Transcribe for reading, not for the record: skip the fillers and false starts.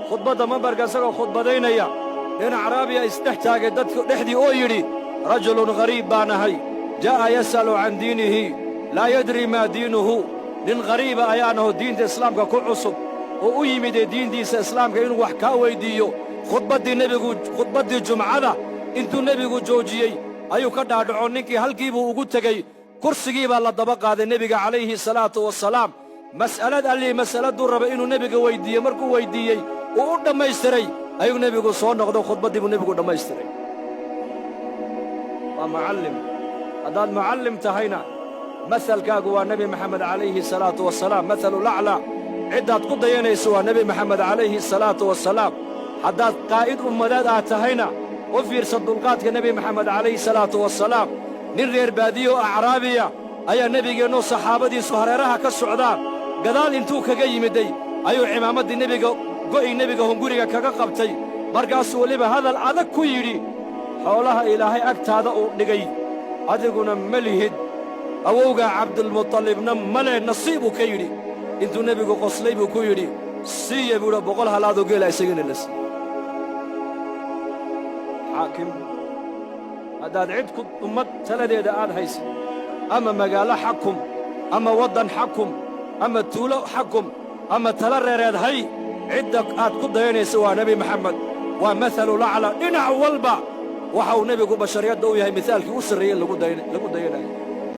Khudbadda mambarka isagoo khudbadaynaya, nin acraabiya isdhex taagay dadku dhexdii oo yidhi: "Rajulun ghariib baan ahay, jaa'a yas'alu can diinihi, laa yadri maa diinuhu." Nin ghariiba ayaanaho, diinta Islaamka ku cusub oo u yimidee diintiisa Islaamka inuu wax kaa weyddiiyo. Khudbaddii nebigu, khudbaddii jumcada intuu nebigu joojiyey ayuu ka dhaadhaco. Ninkii halkii buu ugu tegey, kursigii baa la daba qaaday nebiga calayhi salaatu wasalaam. Mas'alad allii mas'aladuu rabay inuu nebiga weyddiiyey, markuu weyddiiyey uu u dhammaystiray, ayuu nebigu soo noqdo. Khudbaddii buu nebigu dhammaystiray. Waa mucallim. Haddaad mucallim tahayna, masalkaagu waa Nebi Maxamed calayhi salaatu wasalaam, mathalu laclaa. Ciddaad ku dayanayso waa Nebi Maxamed calayhi salaatu wasalaam. Haddaad qaa'id ummadeed aad tahayna, u fiirsa dulqaadka Nebi Maxamed calayhi salaatu wasalaam. Nin reer baadiyo oo acraabiya ayaa nebigeennoo saxaabadiisu hareeraha ka socdaan gadaal intuu kaga yimiday ayuu cimaamaddii nebiga, go'i nebiga hunguriga kaga qabtay. Markaasuu weliba hadal adag ku yidhi: "Xoolaha Ilaahay agtaada uu dhigay adiguna ma lihid, awowgaa Cabdulmuطallibna ma leh." Nasiibuu ka yidhi. Intuu nebigu qoslay buu ku yidhi: "Siiya," buu yidhi. 100 halaadoo geela isagana la siiyey. Xaakim haddaad cid ku ummad taladeeda aad haysid, ama magaalo xakum, ama waddan xakum, ama tuulo xakum, ama tala reereed hay, cidda aad ku dayanaysa waa Nebi Maxamed, waa mathalu lacla. Dhinac walba waxa uu nebigu bashariyadda u yahay mihaalkii u sarreeyey lagu dayanayo.